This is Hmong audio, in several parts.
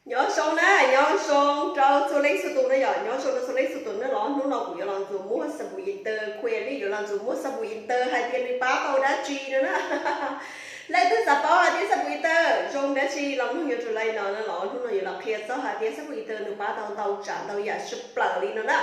Nyob zoo na, nyob zoo rau txhua leej txhua tus na yom, nyob zoo rau txhua leej txhua tus na los. Hnub no kuv yuav los ntxuas muag xab npum Inter, Khuv Yam Lis yuav los ntxuas muag xab npum Inter hais tias nws pab tau dab tsi no na. Leej twg xav paub hais tias xab npum Inter zoo dab tsi los mloog yuav tsum li no na los. Hnub no yuav los qhia txog hais tias xab npum Inter nws pab tau ntau tsav ntau yam tshaj plaws li no na.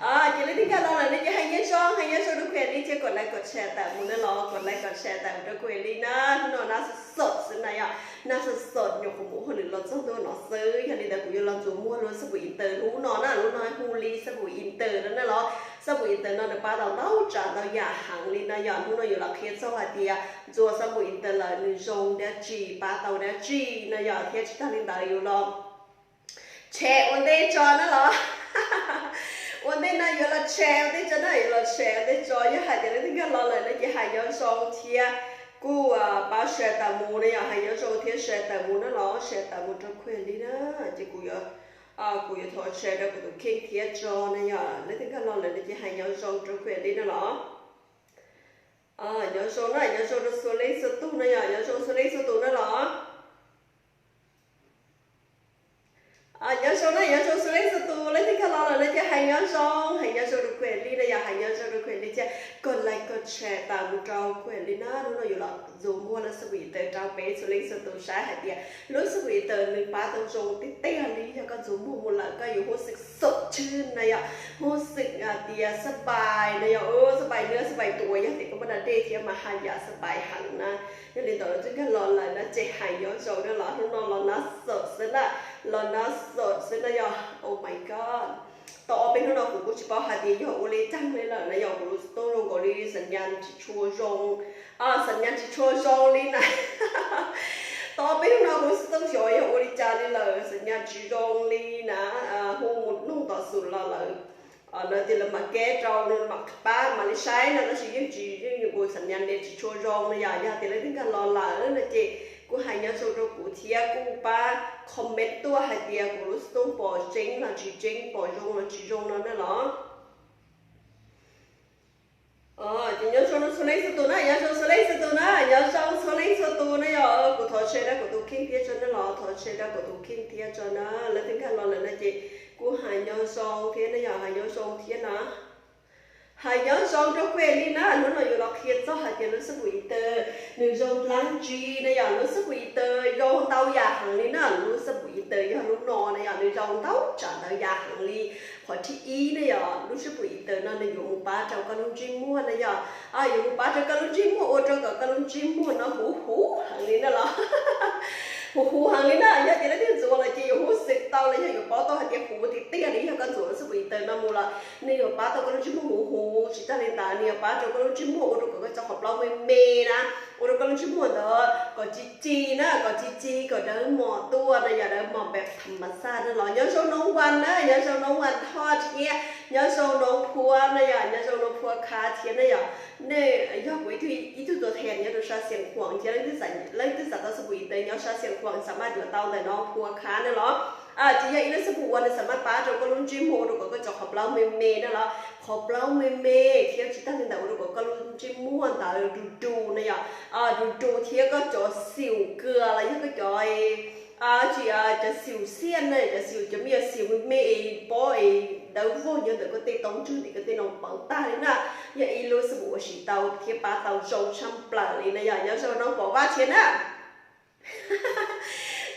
Ces leej twg nkag los lawm no ces hais nyob zoo, hais nyob zoo rau Khuv Yam Lis thiab kom like kom share tawm mus na los, kom like kom share tawm mus rau Khuv Yam Lis na. Hnub no nab xov xov xwb na yom, nab xov xov nyuam qhuav mus hauj lwm los txog ntua no xwb, yog li ntawd kuv yuav los ntxuas muag lub xab npum Inter hnub no na, lub no hu li xab npum Inter no na los. Xab npum Inter no nws pab tau ntau tsav ntau yam heev li no yom. Hnub no yuav los qhia txog hais tias ntxuas xab npum Inter lawm nws zoo dab tsi, pab tau dab tsi no yom, thiab tsis tag li ntawd yuav los tshem ua ntej tso na los. Ua ntej no yuav los tshem ua ntej tso na, yuav los tshem ua ntej tso. Yog hais tias leej twg nkag los lawm no ces hais nyob zoo thiab kuj pab share tawm mus na yom, hais nyob zoo thiab share tawm mus na los, share tawm mus rau Khuv Yam Lis na. Ces kuv yuav, kuv yuav thov share rau kuv tus kheej thiab tso na yom, leej twg nkag los lawm no ces hais nyob zoo rau Khuv Yam Lis na los. Nyob zoo na, nyob zoo rau txhua leej txhua tus na yom, nyob zoo txhua leej txhua tus na los. Nyob zoo na, nyob zoo txhua leej txhua tus, leej twg nkag los lawm no ces hais nyob zoo, hais nyob zoo rau Khuv Yam Lis na yom, hais nyob zoo rau Khuv Yam Lis thiab kom like kom share tawm mus rau Khuv Yam Lis na. Hnub no yuav los ntxuas muag lub xab npum Inter rau peb txhua leej txhua tus saib hais tias lub xab npum Inter nws pab tau zoo tiag tiag li, yog koj ntxuas muag mus lawm koj yuav huj xwm sot tswb na yom, huj xwm hais tias xab npais na yom, xab npais nwb xab npais tuav, yog tias koj muaj da dej thiab mas haj yam xab npais heev na. Yog li ntawd leej twg nkag los lawm no ces hais nyob zoo na los, hnub no los nab xov xwb na, los nab xov xwb na yom. Oh my god, tau ob peb hnub no kuv kuj tsis paub hais tias yog ua li cas li lawm na yom, kuv lub xov tooj zoo nkaus li xam nyas tsis tshua zoo, xam nyas tsis tshua zoo li na. Tau ob peb hnub no kuv lub xov tooj xyov yog ua li cas li lawm, xam nyas tsis zoo li na. Hu mus noog tom xum los lawm, lawv tias lawv mam keb rau, mam pab mam li saib no, tab sis yeej tsis, yeej nyuam qhuav xam nyas nws tsis tshua zoo na yom. Yog tias leej twg nkag los lawm no ces kuj hais nyob zoo rau kuv thiab kuj pab comment tuaj hais tias kuv lub xov tooj pom tseeb los tsis tseeb, pom zoo los tsis zoo no na los. Ces nyob zoo txhua leej txhua tus na, nyob zoo txhua leej txhua tus na, nyob zoo txhua leej txhua tus na yom. Kuv thov share rau kuv tus kheej thiab tso na los, thov share rau kuv tus kheej thiab tso na. Leej twg nkag los lawm no ces kuj hais nyob zoo thiab na yom, hais nyob zoo thiab na. Hais nyob zoo rau Khuv Yam Lis na, hnub no yuav los qhia txog hais tias lub xab npum Inter nws zoo dlaab tsi na yom. Lub xab npum Inter zoo ntau yam heev li na, lub xab npum Inter yog lub no na yom, nws zoo ntau tsav ntau yam heev li. Qhov thib ib na yom, lub xab npum Inter no nws yuav mus pab rau koj lub ntsej muag na yom, yuav mus pab rau koj lub ntsej muag ua rau kom koj lub ntsej muag no huv huv heev li na los. Huv huv heev li na, yog tias leej twg ntxuav lawm ces yuav huj xwm tau los yog yuav paub tau hais tias huv tiag tiag li. Yog koj ntxuav lub xab npum Inter no mus lawm nws yuav pab tau koj lub ntsej muag huv huv, tsis tag li ntawd nws yuav pab rau koj lub ntsej muag ua rau kom koj cov qhov plaub me me na, ua rau koj lub ntsej muag ntawd kom ci ci na, kom ci ci kom dawb mos tuaj na yom, dawb mos npem tham mas xaj na los. Nyob zoo Noob Vas na, nyob zoo Noob Vas Thoj thiab nyob zoo Noob Phuab na yom, nyob zoo Noob Phuab Khab thiab na yom. Nej yog kuv ib tug, ib tug tuam thej nyob rau sab Xiav Khuam thiab leej twg xav tau xab npum Inter nyob sab Xiav Khuam xam maj yuav tau ntawm Noob Phuab Khab na los. Ces yog ib lub xab npum uas nws xam maj pab rau koj lub ntsej muag ua rau kom koj cov qhov plaub me me na los, qhov plaub me me thiab tsis tag li ntawd ua rau kom koj lub ntsej muag ntawd du du na yom, du du thiab koj cov xyum kws los yog koj cov, tsis, cov xyum xiaj na, cov xyum, cov me nyuam xyum me me es pob es dawb vog nyob ntawm koj tej taub ntswg tim koj tej no poob tag li na. Yog ib lub xab npum uas siv tau thiab pab tau zoo tshaj plaws li na yom. Nyob zoo Noob Pov Vaj thiab na.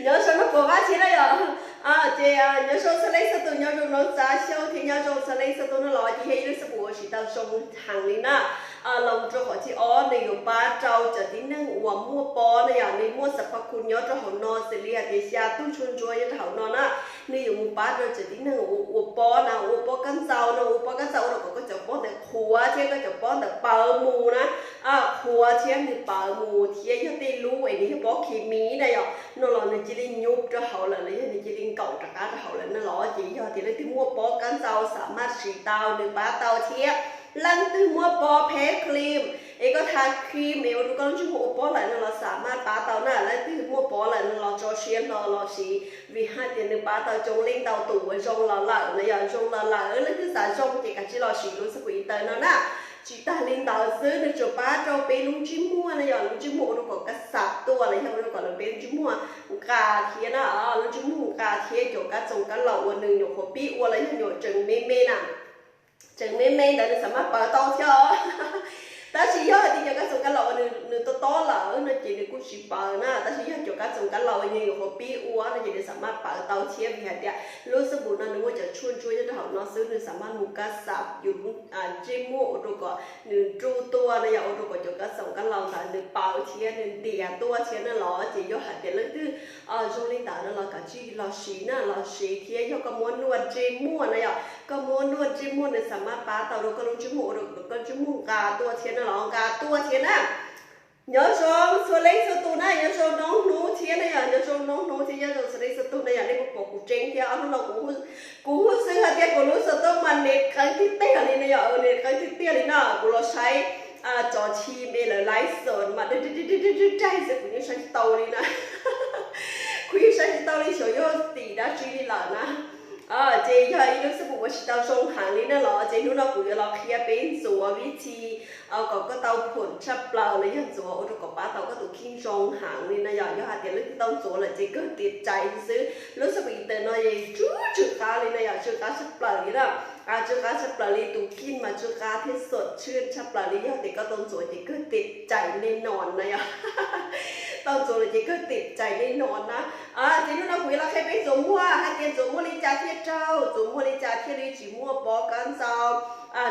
Nyob zoo Noob Pov Vaj thiab na yom. Ces nyob zoo txhua leej txhua tus, nyob zoo Noob Txav Xyooj thiab nyob zoo txhua leej txhua tus na los. Ces yog ib lub xab npum uas siv tau zoo heev li na. Los rau qhov thib ob, nws yuav pab rau cov tib neeg uas muaj pob na yom, nws muaj xav phaj khu nyob rau hauv no xws li hais tias xya tug tshuaj ntsuab nyob rau hauv no na. Nws yuav mus pab rau cov tib neeg uas ua pob na, ua pob kab ntxau no, ua pob kab ntxau ua rau kom koj cov pob ntawd qhuav thiab koj cov pob ntawd pawv mus na. Qhuav thiab nws pawv mus thiab yog tej lub es nws yog pob khes mis na yom, no los nws cia li nyuj rau hauv lawm los yog nws cia li nkaum rov qab rau hauv lawm na los. Ces yog tias leej twg muaj pob kab ntxau xam maj siv tau, nws pab tau thiab. Leej twg muaj pob phem klim es koj tha krim es ua rau koj lub ntsej muag ua pob lawm no los xam maj pab tau na. Leej twg muaj pob lawm no los tso siab hlo los siv, vim hais tias nws pab tau coob leej ntau tus uas zoo los lawm na yom, zoo los lawm. Leej twg xav zoo ces kav tsij los siv lub xab npum Inter no na. Tsis tag li ntawd xwb, nws tsuas pab rau peb lub ntsej muag na yom, lub ntsej muag ua rau kom kab xav tuaj los yog ua rau kom lawv peb lub ntsej muag nqa thiab na, lub ntsej muag nqa thiab cov kab txoos kab laus uas nws nyuam qhuav pib ua los yog nyuam tseem me me na, tseem me me ntawd nws xav mas pawv tau thiab os. Tab sis yog hais tias cov kab txoos kab laus uas nws nws tob tob lawm no ces nws kuj tsis pawv na, tab sis yog cov kab txoos kab laus uas nws nyuam qhuav pib ua no ces nws xav mas pawv tau thiab, vim hais tias lub xab npum no nws muaj cov tshuaj ntsuab nyob rau hauv no xwb, nws xav mas mus kab xav yus lub ntsej muag ua rau kom nws nruj tuaj no, yog ua rau kom cov kab txoos kab laus ntawd nws pawv thiab nws ntiav tuaj thiab na los. Ces yog hais tias leej twg zoo li ntawd no los kav tsij los siv na, los siv thiab yog koj muab nuaj ntsej muag no yog koj muab nuaj ntsej muag nws xav mas pab tau rau koj lub ntsej muag ua rau koj ntsej muag nqa tuaj thiab na los nqa tuaj thiab na. Nyob zoo txhua leej txhua tus na, nyob zoo noob hnub thiab na yog nyob zoo noob hnub thiab nyob zoo txhua leej txhua tus na yog nej puas pom kuv tseeb thiab ob hnub no kuv kuv hu xwb hais tias kuv lub xov tooj mas nws qeeb tiag tiag li na yog nws qeeb tiag tiag li na, kuv los saib cov chi me lawv live xwb mas daig xwb kuv yeej saib tsis tau li na. Kuv yeej saib tsis tau li xyov yog tim dab tsi li lawm na. Ces yog ib lub xab npum uas tsis tau zoo heev li na los ces hnub no kuv yuav los qhia peb ntxuav vib thi kom koj tau phom tshaj plaws los yog ntxuav ua rau kom pab tau koj tus kheej zoo heev li na yog. Yog hais tias leej twg tau ntxuav lawm ces kawg tias cais xwb. Lub xab npum ib tawm no es tsw tsw qab li na yog tsw qab tshaj plaws li na, tsw qab tshaj plaws li tus kheej mas tsw qab thiab xom tshwj tshaj plaws li. Yog tias koj tau ntxuav ces kawg tias cais nej no na yog, tau ntxuav lawm ces kawg tias cais nej no na. Ces hnub no kuv yuav los qhia peb ntxuav muag hais tias ntxuav muag li cas thiaj raug, ntxuav muag li cas thiaj li tsis muaj pob kab ntxau,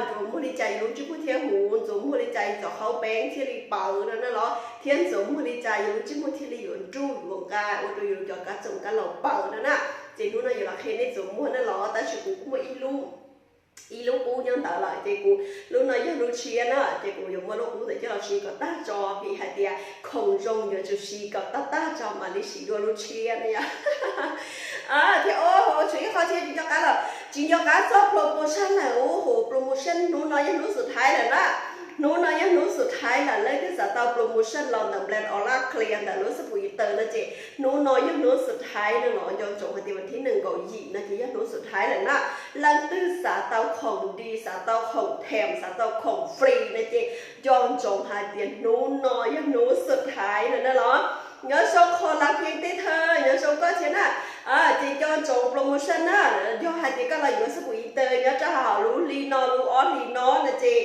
ntxuav muag li cas yus lub ntsej muag thiaj huv, ntxuav muag li cas yus cov qhaub peeb thiaj li pawv no na los thiab ntxuav muag li cas yus lub ntsej muag thiaj li yuav nruj yuav nqa ua rau yus cov kab txoos kab laus pawv no na. Ces hnub no yuav los qhia nej ntxuav muag na los tab sis kuv kuj muaj ib lub ib lub qub nyob ntawd lawm ces kuv lub no yog lub tshiab na ces kuv yuav muab lub qub ntawd coj los siv kom tag tso vim hais tias khoom zoo yuav tsum siv kom tag tag tso mam li siv dua lub tshiab na yog. Thiab ua hauv tshuav ib qho tshiab tsis nco qab lawm, tsis nco qab txog promotion lawm, ua hauv promotion hnub no yog hnub xub thaiv lawm na. Hnub no yog hnub xub thaiv lawm, leej twg xav tau promotion los ntawm brand Ola Clear ntawm lub xab npum ib tawm no ces hnub no yog hnub xub thaiv no los nco ntsoov hais tias vas thib nees nkaum yim no ces yog hnub xub thaiv lawm na. Leej twg xav tau khoom di, xav tau khoom them, xav tau khoom free no ces nco ntsoov hais tias hnub no yog hnub xub thaiv no na los. Nyob zoo qhov lav pheej tej thawj nyob zoo koj thiab na. Ces nco ntsoov promotion na, yog hais tias koj los yuav xab npum ib tawm nyob rau hauv lub hli no lub ob hlis no no ces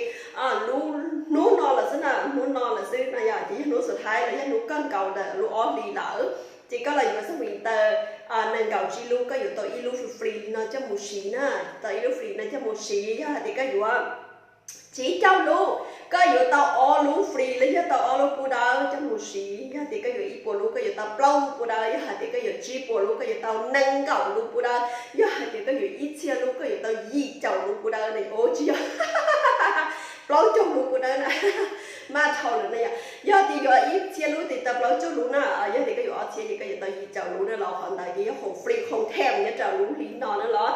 hnub no lawm xwb na, hnub no lawm xwb no yog ces yog hnub xub thaiv los yog hnub kawg nkaus ntawm lub ob hlis lawm. Ces koj los yuav xab npum ib tawm nees nkaum tsib lub koj yuav tau ib lub free free no coj mus siv na, tau ib lub free no coj mus siv. Yog hais tias koj yuav tsib caug lub koj yuav tau ob lub free los yog tau ob lub puv dawb coj mus siv. Yog tias koj yuav ib puas lub koj yuav tau plaub lub puv dawb, yog hais tias koj yuav tsib puas lub koj yuav tau nees nkaum lub puv dawb, yog hais tias koj yuav ib txhiab lub koj yuav tau yim caum lub puv dawb na. Ua tsis yog plaub caug lub puv dawb na, mas dhau lawm na yog. Yog tias yuav ib txhiab lub ces tau plaub caug lub na, yog tias koj yuav ob txhiab ces koj yuav tau yim caum lub na los qhov ntawd ces yog khoom free khoom them nyob rau lub hli no na los.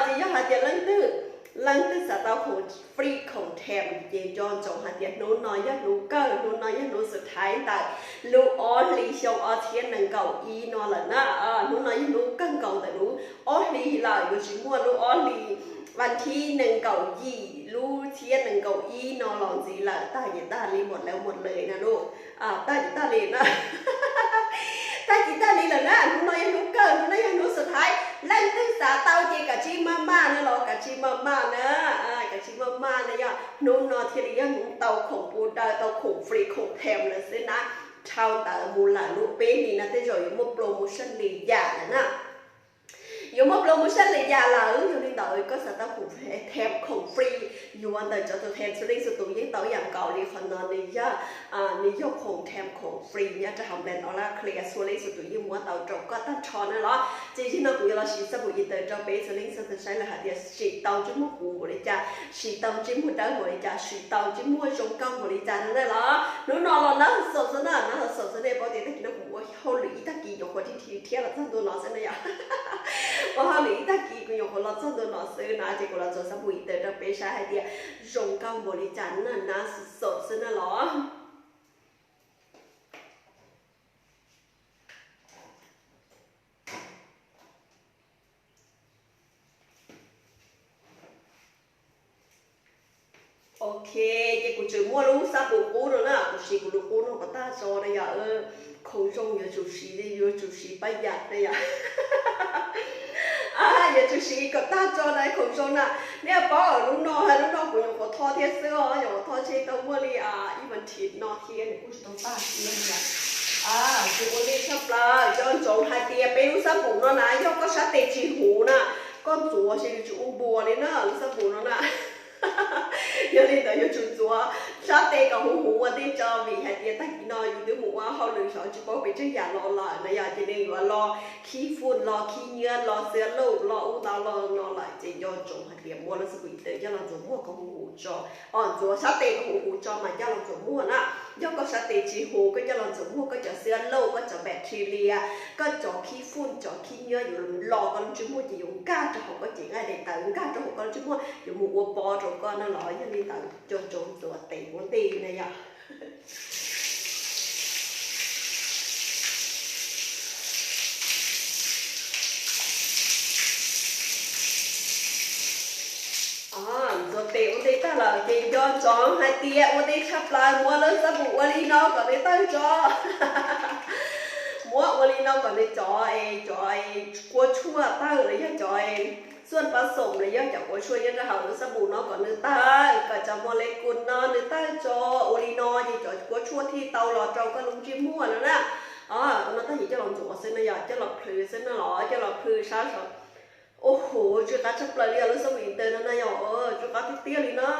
Ces yog hais tias leej twg leej twg xav tau khoom free khoom them ces nco ntsoov hais tias hnub no yog hnub kawg, hnub no yog hnub xub thaiv ntawm lub ob hlis xyoo ob txhiab nees nkaum ib no lawm na. Hnub no yog hnub kawg nkaus ntawm lub ob hlis lawm, yuav tsis muaj lub ob hlis vas thib nees nkaum yim lub txhiab nees nkaum ib no los ntxiv lawm, tag ces tag li mus lawm mus lawm na lub, tag ces tag li na. Tag ces tag li lawm na, hnub no yog hnub kawg, hnub no yog hnub xub thaiv, leej twg xav tau ces kav tsij maj maj na los, kav tsij maj maj na, kav tsij maj maj na yog hnub no thiaj li yog hnub tau khoom puv dawb tau khoom free khoom them lawm xwb na. Dhau ntawd mus lawm lub peb hlis no tej zaum yuav muaj promotion li yam lawm na. Yuav muaj promotion li yam lawm, yog li ntawd koj xav tau khoom them khoom free yuav ntawm cov tus them txhua leej txhua tus yeej tau ib yam nkaus li. Qhov no nws yog nws yog khoom them khoom free nyob rau hauv brand Ola Clear txhua leej txhua tus yeej muab tau rau koj tag nrho na los. Ces yog no kuv yuav los siv xab npum ib tawm rau peb txhua leej txhua tus saib lawm hais tias sim tau ntsej muag kuv npaum li cas, sim tau ntsej muag dawb npaum li cas, sim tau ntsej muag zoo nkauj npaum li cas no na los. Hnub no los nab xaum xwb na, nab xaum xwb nej paub tias tag kis no kuv ua hauj lwm ib tag kis nyuam qhuav thiaj li thiab los txog ntua no xwb na yom. Ua hauj lwm ib tag kis kuv nyuam qhuav los txog ntua no xwb na ces kuv los txuas xab npum ib tawm rau peb saib hais tias zoo nkauj npaum li cas na, nab xaum xwb na los. Ok, ces kuv tseem muaj lub xab npum qub no na, kuv siv kuv lub qub no kom tag tso na yom. Khoom zoo yuav tsum siv, yuav tsum siv pab yam na yom. Yog tshwm sim kom tag tso na khoom zoo na. Nej paub lub no hais lub no kuv nyuam qhuav tho thiab xwb os, nyuam qhuav tho tseg tau muaj li ib vas thiv no thiab nws kuj tsis tau tag thiab li. Ces ua ntej tshaj plaws nco ntsoov hais tias peb lub xab npum no na yog koj sab tes tsis huv na, koj ntxuav ces nws tsis ua npuas li na lub xab npum no na. Yog li ntawd yuav tsum ntxuav sab tes kom huv huv ua ntej tso vim hais tias tag kis no yus twb mus ua hauj lwm xyov tsis paub pes tsawg yam los lawm na yom, ces nws yuav los khib fun los khib nyiab los xwb lauj los ub ntau los no lawm ces nco ntsoov hais tias muab lub xab npum ntawd coj los ntxuav muag kom huv huv tso. Os, ntxuav sab tes kom huv huv tso mas coj los ntxuav muag na. Yog koj sab tes tsis huv koj coj los ntxuav muag koj cov xwb lauj, koj cov bacteria, koj cov khib fun cov khib nyiab yuav los koj lub ntsej muag ces yuav nkag rau hauv koj cev nqaij daim tawv, nkag rau hauv koj lub ntsej muag yuav mus ua pob rau koj na los. Yog li ntawd nco ntsoov ntxuav tes ua ntej na yom. Ntxuav tes ua ntej tag lawm ces nco ntsoov hais tias ua ntej tshaj plaws muab lub xab npum ua li no kom nws tawg tso. Muab ua li no kom nws cov es cov kua tshuaj tawg los yog cov xuaj pab xoom los yog cov kua tshuaj nyob rau hauv lub xab npum no kom nws tawg, kom cov molecules no nws tawg tso. Ua li no ces cov kua tshuaj thiaj tau los rau koj lub ntsej muag no na. No tag ces coj los ntxuav xwb no yom, coj los plhws xwb no los coj los plhws sab saud. Ua huv tsw qab tshaj plaws li os lub xab npum ntawd no na yom, tsw qab tiag tiag li no.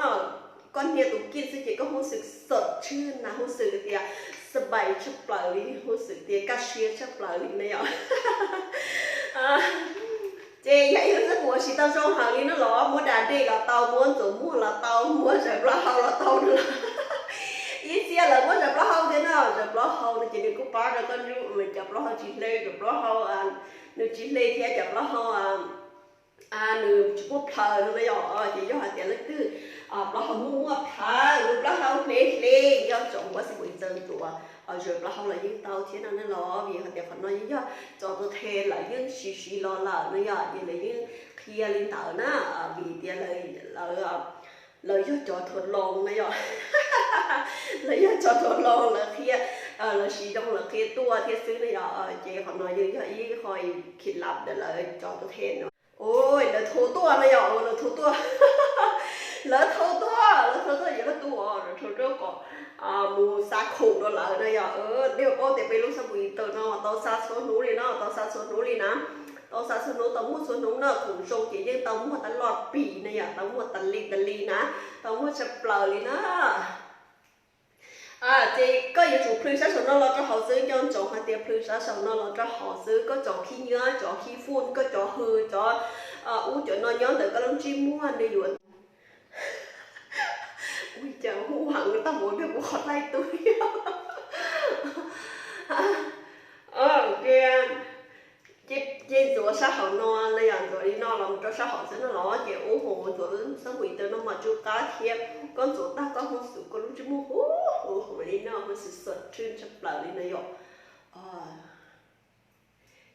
Koj hnia tus kij xwb ces koj huj xwm xom tshwj na, huj xwm tias sab npais tshaj plaws li, huj xwm tias kaj siab tshaj plaws li na yom. Ces yog ib lub xab npum uas siv tau zoo heev li no los muab da dej los tau, muab ntxuav muag los tau, muab zawm plaub hau los tau no los. Ib txhia lawv muab zawm plaub hau thiab no, zawm plaub hau no ces nws kuj pab rau koj ntsej muag, cov plaub hau tsis hle, cov plaub hau nws tsis hle thiab cov plaub hau nws tsis muaj plhaws no na yom. Ces yog hais tias leej twg plaub hau muaj muaj plhaws, lub plaub hau hle hle, yog tsoom muab xab npum ntawd ntxuav zawm plaub hau los yeej tau thiab no na los, vim hais tias qhov no yeej yog cov tus the lawv yeej siv siv los lawm no yom, ces lawv yeej qhia li ntawd na, vim tias lawv lawv yog cov thuav loo na yom. Lawv yog cov thuav loo lawv qhia, lawv siv zoo lawv qhia tuaj thiab xwb na yom. Ces qhov no yeej yog ib qho khib lab ntawm lawv cov tus the no. Lawv thuav tuaj na yom, lawv thuav tuaj. Lawv thuav tuaj, lawv thuav tuaj yuav lawv tuaj, lawv thuav tuaj kom mus xa khoom rau lawv na yom. Nej paub tias peb lub xab npum ntawm no tau xa txhua hnub li no, tau xa txhua hnub li na. Tau xa txhua hnub, tau muag txhua hnub na, khoom zoo ces yeej tau muag tas loj pim na yom, tau muag tas li tas li na, tau muag tshaj plaws li na. Ces koj yuav tsum plhws sab saum no los rau hauv xwb, nco ntsoov hais tias plhws sab saum no los rau hauv xwb, koj cov khib nyiab, cov khib fun, koj cov hws, cov ub cov no nyob ntawm koj lub ntsej muag nws yuav, ua cas hu heev tag mus nrog kuv qhov laij twg. Ces ntxuav sab hauv no na yom, ntxuav li no los mus rau sab hauv xwb no los ces ua hauv ntxuav xab npum ntawd no mas tsw qab thiab, koj ntxuav tag koj huj xwm koj lub ntsej muag huv huv li no, huj xwm xom tshwj tshaj plaws li no yom.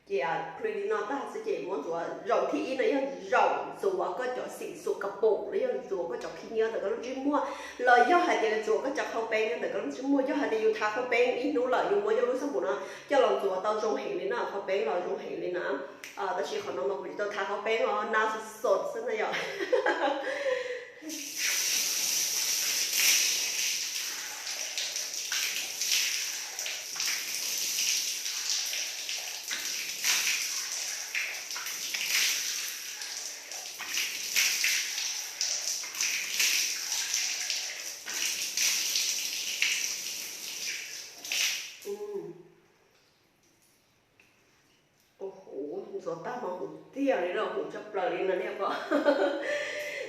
Ces plhws li no tag xwb ces muab ntxuav zaum thib ib no yog zaum ntxuav koj cov xim xuam kas pum los yog ntxuav koj cov khib nyiab ntawm koj lub ntsej muag, los yog hais tias ntxuav koj cov qhau peeb ntawm koj lub ntsej muag. Yog hais tias yus thav qhau peeb ib hnub lawm yus muab yog lub xab npum no coj los ntxuav tau zoo heev li na, qhau peeb los zoo heev li na. Tab sis qhov no mas kuv tsis tau thav qhau peeb os, nab xov xwb na yom. Ntxuav tag mas huv tiag li no, huv tshaj plaws li no nej pom.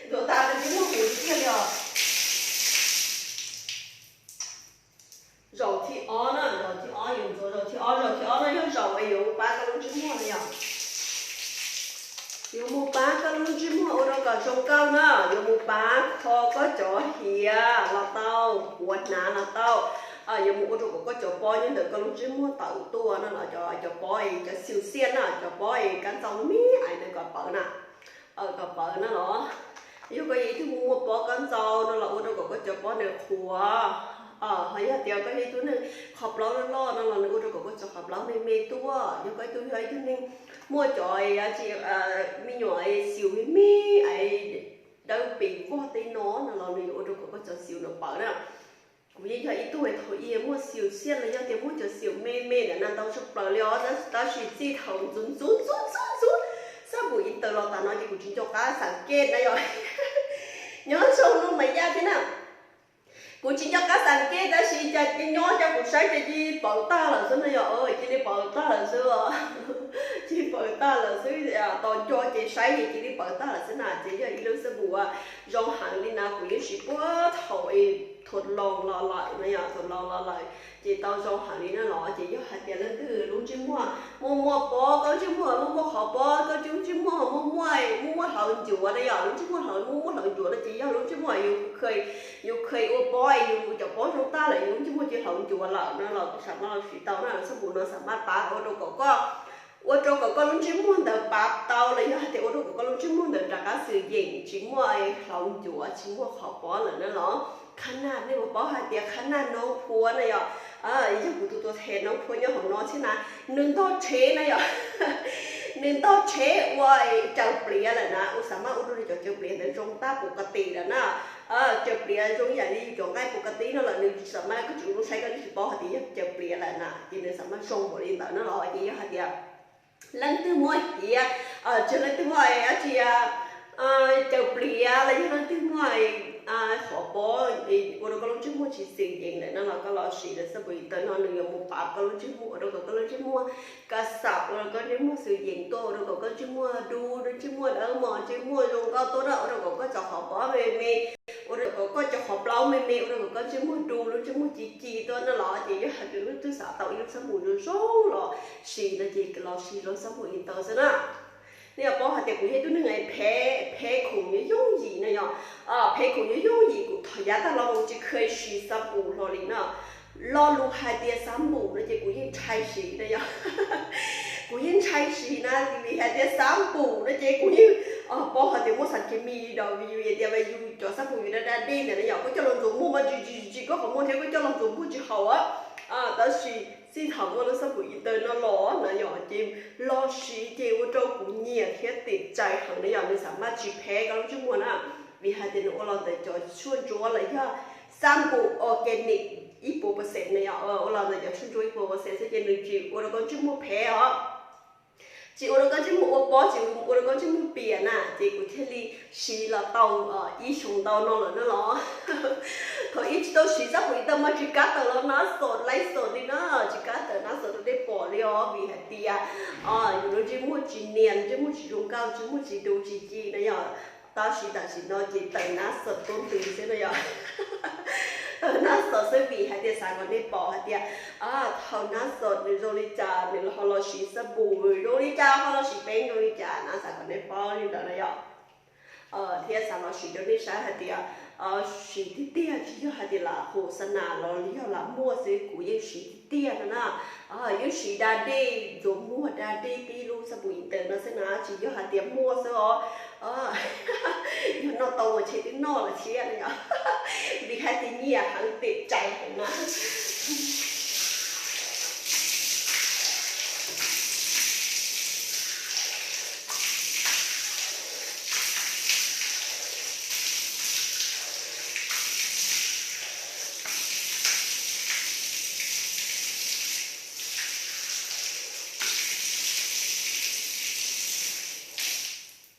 Ntxuav tag no ces muab huv tiag li os. Zaum thib ob na, zaum thib ob yuav ntxuav zaum thib ob, zaum thib ob no yog zaum uas yuav mus pab koj lub ntsej muag na yom. Yuav mus pab koj lub ntsej muag ua rau kom zoo nkauj na, yuav mus pab kho koj cov hiav los tau, puav hnav los tau, yuav mus ua rau kom koj cov pob nyob ntawm koj lub ntsej muag tawm tuaj no los cov pob es cov xim xiaj na, cov pob es kab ntxau me ais ntawd kom pawv na, kom pawv na los. Yog koj yog ib tug muaj muaj pob kab ntxau no los ua rau kom koj cov pob ntawd qhuav. Ho yog tias koj yog ib tug neeg qhov plaub loj loj no los nws ua rau kom koj cov qhov plaub me me tuaj. Yog koj ib tug yog ib tug neeg muaj cov me nyuam xyum me me es dawb pes vog tej no no los nws yuav ua rau kom koj cov xyum no pawv na. Kuv yeej yog ib tug thaum ub muaj xyum xiab los yog tias muaj cov xyum me me ntawm no ntau tshaj plaws li os, tab sis txij thaum ntxuav ntxuav ntxuav ntxuav ntxuav xab npum Inter los tas no ces kuv tsis nco qab xav kej na yom. Nyob zoo no mas yaj thiab na, kuv tsis nco qab xav kej tab sis cas nyob cas kuv saib ces cia li pawv tag lawm xwb no yom, cia li pawv tag lawm xwb. Cia li pawv tag lawm xwb, tos nco ces saib ces cia li pawv tag lawm xwb na. Ces yog ib lub xab npum uas zoo heev li na, kuv yeej siv puag thaum thaum laus los lawm no yom, thaum laus los lawm ces tau zoo heev li na los. Ces yog hais tias leej twg lub ntsej muag muaj muaj pob, koj ntsej muag muaj muaj qhov pob, koj ntsej muag muaj muaj muaj muaj hlauv ncuav na yom, lub ntsej muag hlauv muaj muaj hlauv ncuav no ces yog lub ntsej muag yus kheev, yus kheev ua pob es yus cov pob zoo tag lawm yus lub ntsej muag cia li hlauv ncuav lawm no los kuv xam maj los siv tau na. Xab npum no xam maj pab ua rau kom koj, ua rau kom koj lub ntsej muag ntawd pab tau los yog hais tias ua rau kom koj lub ntsej muag ntawd rov qab xwm yeem tsis muaj hlauv ncuav tsis muaj qhov pob lawm na los. Qhab naj nej puas paub hais tias qhab naj noob phua na yom, yog kuv tus tuam thawj noob phua nyob hauv no thiab na, nws ntog tsheb na yom. Nws ntog tsheb ua caws pliav lawm na, ua xam maj ua rau nws cov caws pliav ntawd zoo tab pus ka tim lawm na. Caws pliav zoo yam li yus cov nqaij pus ka tim no lawm nws xam maj koj tsis ua lub saib koj tsis paub hais tias yog caws pliav lawm na, ces nws xam maj zoo npaum li ntawd na los. Ces yog hais tias leej twg muaj hiav, tsis yog leej twg muaj dab tsi, caws pliav los yog leej twg muaj qhov pob ua rau koj lub ntsej muag tsis xwm yeem lawm no los koj los siv lawv xab npum Inter no nws yuav mus pab koj lub ntsej muag ua rau kom koj lub ntsej muag ka xam ua rau koj ntsej muag xwm yeem tuaj ua rau kom koj ntsej muag du, ntsej muag dawb mos, ntsej muag zoo nkauj tuaj na, ua rau kom koj cov qhov pob me me, ua rau kom koj cov qhov plaub me me, ua rau kom koj ntsej muag du, lub ntsej muag ci ci tuaj na los. Ces yog hais tias leej twg xav tau ib lub xab npum zoo zoo los siv no ces los siv lub xab npum Inter xwb na. Nej yuav paub hais tias kuv yog ib tug neeg phem, phem khoom yooj yooj yim na yom. Phem khoom yooj yooj yim, kuv thov yav tag los kuv tsis kheev siv xab npum hlo li na. Lo lus hais tias xab npum no ces kuv yeej ntshai siv na yom. Kuv yeej ntshai siv na, vim hais tias xab npum no ces kuv yeej paub hais tias muaj xav kev mis dom vim yus tias yus cov xab npum yus da da dej ntawm na yom, koj coj los ntxuav muag mas tsis tsis tsis koj qhov muag thiab koj coj los ntxuav muag tsis haum. Tab sis txij thaum muaj lub xab npum Inter no los na yom, ces los siv ces ua rau kuv nyiam thiab tes cai heev na yom, nws xam maj tsis phem koj lub ntsej muag na, vim hais tias nws ua los ntawm cov tshuaj ntsuab los yog xab npum organic ib puas percent na yom, ua los ntawm cov tshuaj ntsuab ib puas percent xwb ces nws tsis ua rau koj ntsej muag phem os. Tsis ua rau koj ntsej muag ua pob, tsis ua rau koj ntsej muag piam na, ces kuv thiaj li siv los tau ib xyoos ntau no lawm na los. Thaum ub tsis tau siv xab npum Inter mas tsis kam tawm los nab xom laib xom li na, tsis kam tawm nab xom rau nej pom li os, vim hais tias yus lub ntsej muag tsis nias, ntsej muag tsis zoo nkauj, ntsej muag tsis du tsis ci na yom. Tab sis tam sim no ces tawm nab xom tuab ntws xwb na yom. Tawm nab xom xwb vim hais tias xav kom nej pom hais tias thaum nab xom nws zoo li cas nws ho los siv xab npum zoo li cas, ho los siv peeb zoo li cas na, xav kom nej paub li ntawd na yom. Thiab xav los siv rau nej saib hais tias siv tiag tiag tsis yog hais tias lam qhus xa nas los yog lam muaj xwb, kuv yeej siv tiag tiag no na. Yeej siv da dej, ntxuav muag da dej tib lub xab npum Inter no xwb na, tsis yog hais tias muaj xwb os. Yog noj tau ua tsheb twb noj lawm thiab no yom. Vim hais tias nyiam heev tes cai heev na.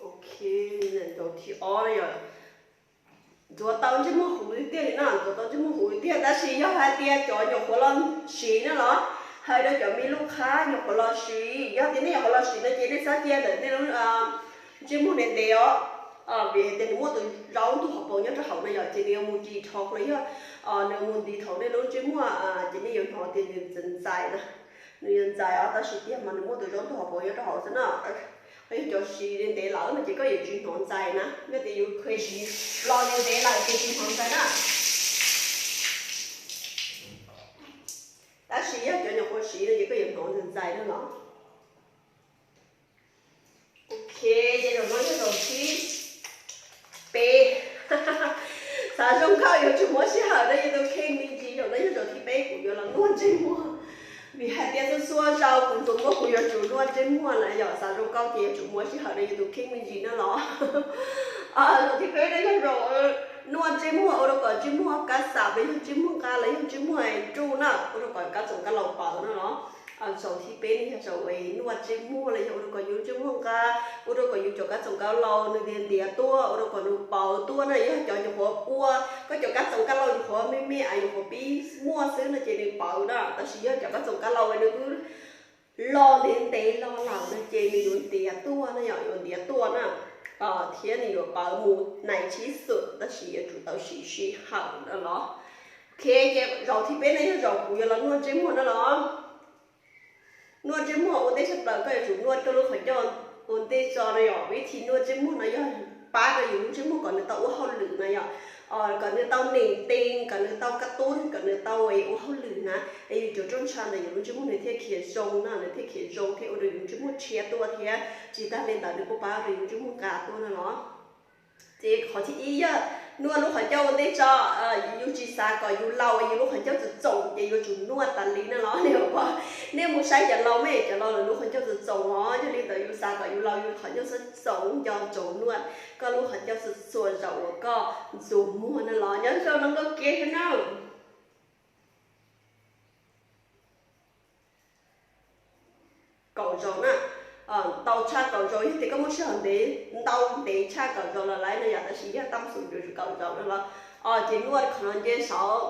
Ok, ntaus thib ob na yom. Ntxuav tau ntsej muag huv li tiag li na, ntxuav tau ntsej muag huv li tiag, tab sis yog hais tias cov nyuam qhuav los siv na los, hais rau cov me lub qhab nyuam qhuav los siv, yog tias nej nyuam qhuav los siv no ces nej txhob cia ntawm nej lub ntsej muag ntev ntev os, vim hais tias nws muaj tus zaub ntug hauv paus nyob rau hauv na yom, ces nws yuav mus detox los yog nws mus detox nej lub ntsej muag, ces nej yuav hnov tias nws ntxais ntxais na, nws yuav ntxais os, tab sis tiag mas nws muaj tus zaub ntug hauv paus nyob rau hauv xwb na. Yog cov siv ntev lawm no ces koj yuav tsis hnov ntxais na, yog tias yus kheev siv los ntev lawm ces tsis hnov ntxais na. Tab sis yog cov nyuam qhuav siv no ces koj yuav hnov ntxais ntxais na los. Ok, ces zaum no yog zaum thib peb. Xav zoo nkauj yuav tsum muab sij hawm rau yus tus kheej me ntsis zaum Txhua zaus kuv ntxuav muag kuv yuav tsum nuaj ntsej muag na yom, xav zoo nkauj ces yuav tsum muab sij hawm rau yus tus kheej me ntsis na los. Zaum thib peb no yog zaum nuaj ntsej muag ua rau kom ntsej muag kab xav los yog ntsej muag nqa los yog ntsej muag nruj na, ua rau kom kab txoom kab laus pawv na los. Zaum thib peb no yog zaum nuaj ntsej muag los yog ua rau kom yus ntsej muag nqa, ua rau kom yus cov kab txoom kab laus nws ntiav ntiav tuaj, ua rau kom nws pawv tuaj na. Yog cov nyuam qhuav ua, koj cov kab txoom kab laus nyuam qhuav me me es nyuam qhuav pib muaj xwb no ces nws pawv na, tab sis yog cov kab txoom kab laus nws twb los ntev ntev los lawm no ces nws yuav ntiav tuaj na yom, yuav ntiav tuaj na, thiab nws yuav pawv mus nais tshib xwm, tab sis yuav tsum tau siv sij hawm na los. Ok, ces zaum thib peb no yog zaum kuv yuav los nuaj ntsej muag na los. Nuaj ntsej muag ua ntej tshaj plaws koj yuav tsum nuaj koj lub qhov ncauj ua ntej tso na yom. Vib thib nuaj ntsej muag no yog pab rau yus lub ntsej muag kom nws tau ua hauj lwm na yom, kom nws tau neem tees, kom nws tau kab tub, kom nws tau ua hauj lwm na, es yus cov rooj ntsha ntawm yus lub ntsej muag nws thiaj khiav zoo na, nws thiaj khiav zoo thiab ua rau yus ntsej muag tshiab tuaj thiab tsis tag li ntawd nws kuj pab rau yus ntsej muag nqa tuaj na los. Ces qhov thib ib yog nuaj lub qhov ncauj ua ntej tso, yus tsis xav kom yus laus yus lub qhov ncauj txoom txoom ces yuav tsum nuaj tas li na los. Nej mus saib cov laus me, cov laus lawv lub qhov ncauj txoom txoom os, yog li ntawd yus xav kom yus laus yus qhov ncauj txoom txoom nco ntsoov nuaj koj lub qhov ncauj txhua zaus uas koj ntxuav muag na los. Nyob zoo no nkauj kiab thiab na. Kaum zaus na, ntau tshaj kaum zaus, yog tias koj muaj sij hawm ntev, ntau ntev tshaj kaum zaus los lawm no yom, tab sis yog tam xum yuav tsum kaum zaus no los. Ces nuaj qhov no nce saud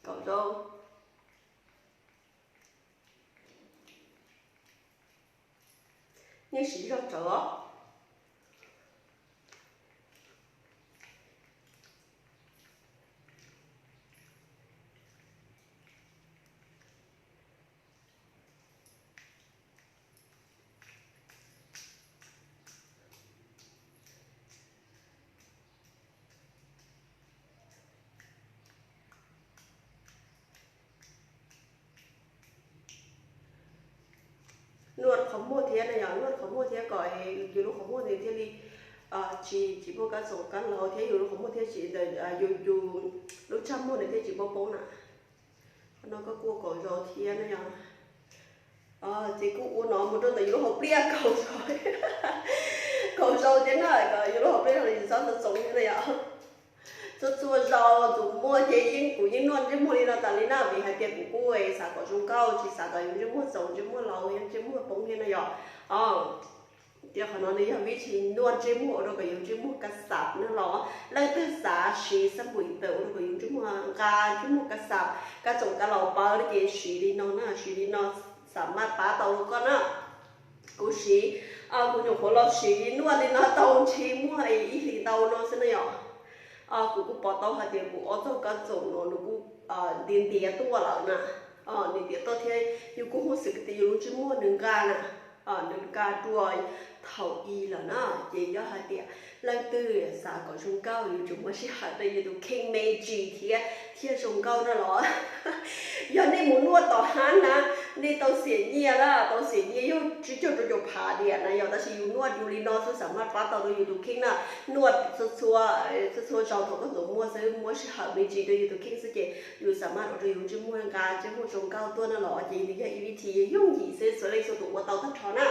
kaum zaus. Yeej siv zog rawv os. Nuaj qhov muag thiab na yom, nuaj qhov muag thiab kom yus lub qhov muag nws thiaj li tsis tsis muaj kab txoom kab laus thiab yus lub qhov muag thiaj tsis ntawm yus yus lub tsaj muag nws thiaj tsis poob poob na. Qhov no koj kuj kaum zaus thiab na yom. Ces kuj ua no mus rau ntawm yus lub hauv pliaj kaum zaus, kaum zaus thiab na, kom yus lub hauv pliaj no yus txhob txoov txoov thiab na yom. Txhua txhua zaus tus muaj ces yeej kuv yeej nuaj ntsej muag li no tas li na, vim hais tias kuv kuj xav kom zoo nkauj, tsis xav kom yus ntsej muag txoov, ntsej muag laus, ntsej muag poob thiab na yom. Ces qhov no nws yog vib thib nuaj ntsej muag ua rau kom yus ntsej muag kaj xav na los. Leej twg xav siv xab npum tawm ua rau kom yus ntsej muag nqa, ntsej muag kaj xav, kab txoom kab laus pawv no ces siv li no na, siv li no xam maj pab tau rau koj na. Kuv siv, kuv nyuam qhuav los siv nuaj li no tau ntshe muaj ib hlis ntau no xwb na yom. Kuv kuj pom tau hais tias kuv ob txoj kab txoom no nws kuj ntiav ntiav tuaj lawm na. Nws ntiav tuaj thiab yus kuj hu xwm tias yus lub ntsej muag nws nqa na, nws nqa dua thaum i lawm na. Ces yog hais tias leej twg xav kom zoo nkauj yuav tsum muab sij hawm rau yus tus kheej me ntsis thiab thiaj zoo nkauj na los. Yog nej mus nuaj tom hab na, nej tau xiam nyiaj na, tau xiam nyiaj yog tsib caug rau caum phav diam na yom, tab sis yus nuaj yus li no xwb xam maj pab tau rau yus tus kheej na. Nuaj txhua txhua zaus thaum koj ntxuav muag xwb muab sij hawm me ntsis rau yus tus kheej xwb ces yus xam maj ua rau yus ntsej muag nqa ntsej muag zoo nkauj tuaj na los. Ces nws yog ib vib thib yooj yim xwb, txhua leej txhua tus ua tau tag nrho na.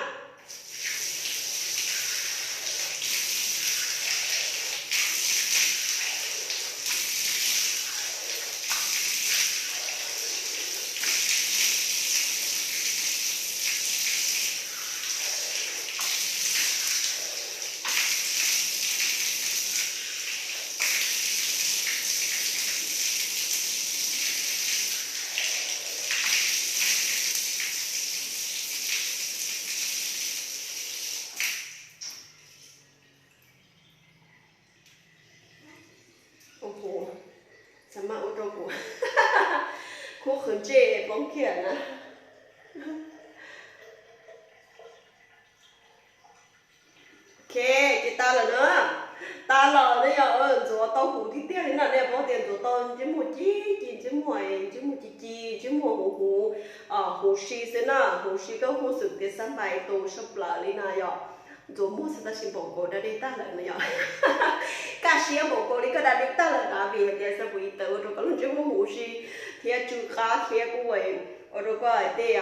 Hu, xam maj ua rau kuv khub qhwv ntsej poob kiag na. Ok, ces tas lawm na. Tas lawm na yom, ntxuav tau huv tiag tiag li na, nej paub tias ntxuav tau ntsej muag ci ci, ntsej muag, ntsej muag ci ci, ntsej muag huv huv, huv si xwb na, huv si koj hu xwm tias xab npais tus sab plaws li na yom. Ntxuav muag xwb tab sis npaum nkaus da dej tag lawm na yom. Kaj siab npaum nkaus li koj da dej tag lawm na, vim hais tias xab npais tus ua rau koj lub ntsej muag huv si thiab tsw qab thiab kuj Ua rau koj tej,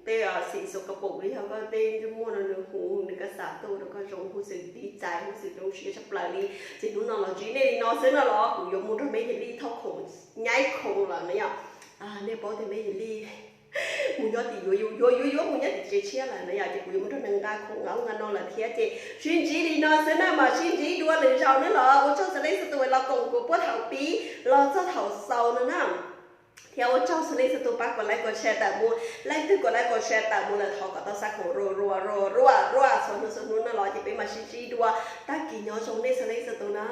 tej xim xus ka pum li yog koj tej ntsej muag no nws huv, nws ka xav tuaj rau koj zoo, huv xwm tiv txais, huv xwm zoo siab tshaj plaws li. Ces hnub no los ntsib nej li no xwb no los kuv yuav mus nrog Meb Yim Lij thauj khoom, nyaib khoom lawm na yom. Nej paub tias Meb Yim Lij mus nyob tim, yuav yuav yuav yuav mus nyob tim tsev tshiab lawm na yom, ces kuv yuav mus nrog nws nqa khoom nqa ub nqa no lawm thiab. Ces sib ntsib li no xwb na, mam sib ntsib dua lwm zaus na los ua tsaug txhua leej txhua tus los koom kuv puag thaum pib los txog thaum xaus no na. Thiab ua tsaug txhua leej txhua tus pab kom like kom share tawm mus, leej twg kom like kom share tawm mus lawm thov kom tau xa khoom ruaj ruaj ruaj ruaj ruaj txhua hnub txhua hnub no los ces peb mam sib ntsib dua. Tag kis nyob zoo nej txhua leej txhua tus na.